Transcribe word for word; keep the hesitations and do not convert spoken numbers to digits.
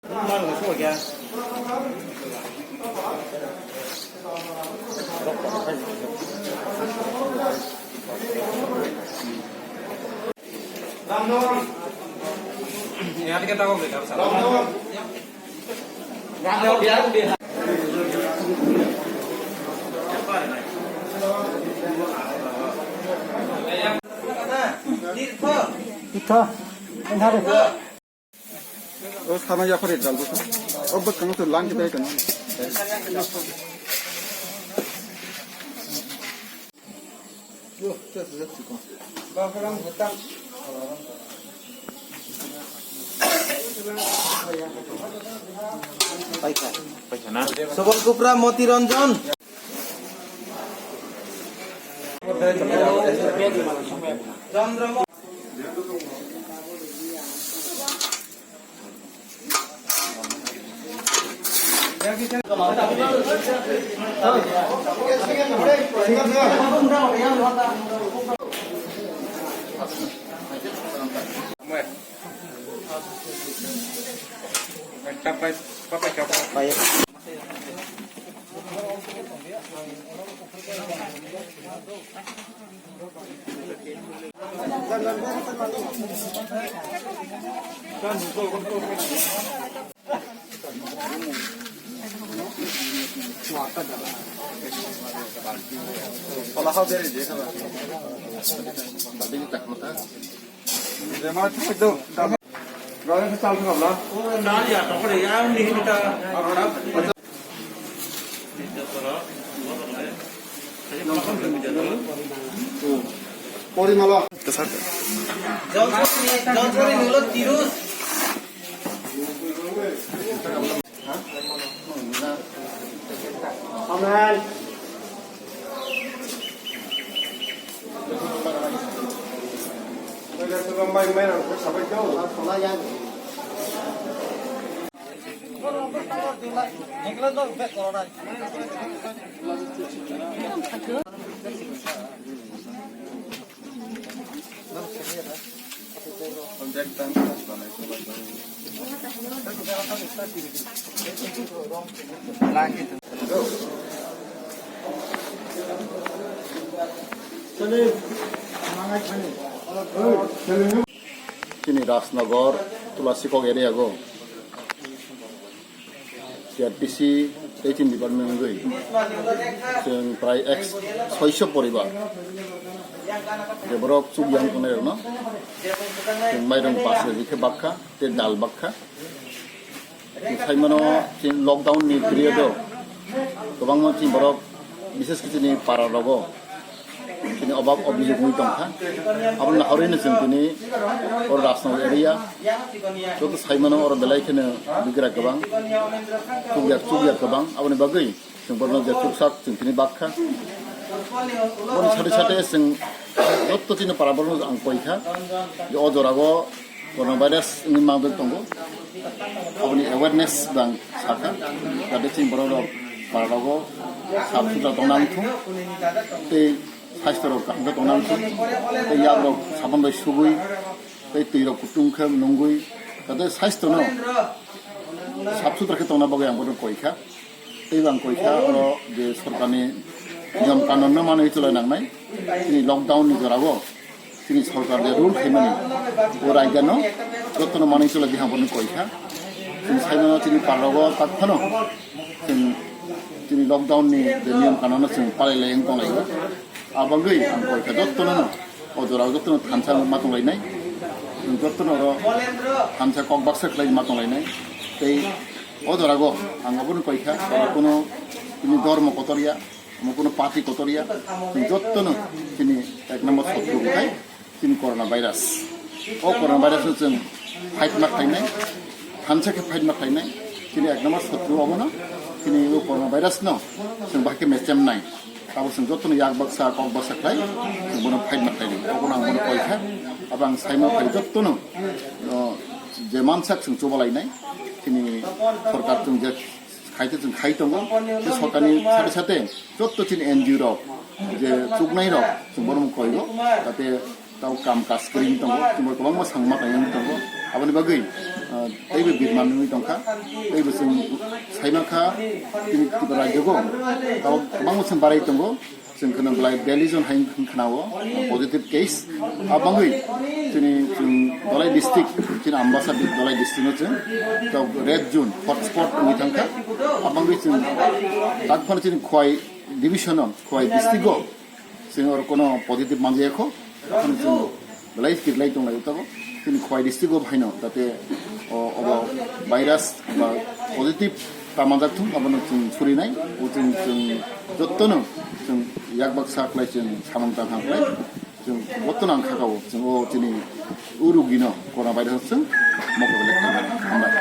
Ito, ang hari. O sana ya kore dal bwsa. O bwskang to lang kita kan. Paikha, paikha na. Sobol Kupra, Moti Ranjan. Chandra Mo- Porimala. Johnson, Johnson ni mulo tirus. Amen. Chini Rajnagar, Tulasikok area go. C R P C tei chini department wngwi chwng prai ek soiso poribar je borok chukya wng tongnai rokno chwng mairung pass rwgwi khe bakha tei dal bakha. Chwng saimano chini lockdown ni period o kwbangma chini borok, bises khe chini para rogo chini obab obijog wngwi tongkha. Aboni naharwi no chwng tini oro Rajnagar area joto saimano oro belai kheno bigra kwbang, chukya chukya kwbang. Aboni bagwi chwng borokno je chuksak chwng tini bakha. Boni sate sate chwng joto chini para borokno ang koikha je o jorao coronavirus wngwi manjak tongo. Aboni awareness bo ang sakha, jate chini borok rok para rogo sap sutra tongna wngthung tei saisto rok kaham khe tongna wngthung tei yak rok sabon bai subui tei twi rok kutung khe nungwi jate saisto no sap sutra khe tongna bagwi ang bono koikha. Tei bo ang koikha oro je sorkarni niyom kanunno manwi chwlai nangnai. Chini lockdown ni jorao chini sorkar je rule khaimani o raidano jotono manwi chwlai di hwnwi koikha. Chwng saimano chini parrogo tak phano chwng chini lockdown ni je niyom kanunno chwng palai lai wng tonglaio. Abagwi ang koikha jotono no o jorao jotono thansa ma tonglainai. Chwng jotono oro thansa kok baksa khlai ma tonglainai. Tei o jorao ang abono koikha, oro kuno chini dhormo kotorya, omo kuno party kotorya, chwng jotono chini ek number sotru wngkhai chini corona virus. O corona virus no chwng fight ma khlainai, thansa khe fight ma khlainai, chini ek number sotru obono, chini o corona virus no chwng bahai khe mechemnai. Abo chwng jotono yak baksa, kok baksa khlai, chwng bono fight ma khlainai. Obono ang bono koikha, abo ang saima phai jotono, o, je mansak chwng chubalainai, chini sorkar chwng je khai tei chwng khai tongo, tei sorkarni sate sate joto chini N G O rok je chuknai rok chwng bono koigo, jate tao kam kaj kwrwi tongo, chwng bai kwbangma samung ma kaiwi tongo, Aboni bagwi, ah, teibo birman wngwi tongkha, teibo chwng saimankha, tini Tripura rajyogo tabuk kwbangma chwng barai tongo, chwng kheno belai belly zone hai wngkha khwnao, positive case. Abangwi chini chwng Dhalai district, chini Ambasa Dhalai district no chwng tabuk red zone, hotspot wngwi thangkha. Abangwi chwng tak phano chini Khowai division o, Khowai district o, chwng oro kono positive manjaya kho, haphano chwng belai kirlai tonglai tabuk. Chini Khowai district o bahaino jate o, obo virus ba positive ta manjak thung, abono chwng surinai, o chwng, chwng jottono chwng yak baksa khlai chwng samung tang ham khlai, chwng jottono ang khakao, chwng o chini o rugino corona virus chwng mokol belai khlai mano. Hambai.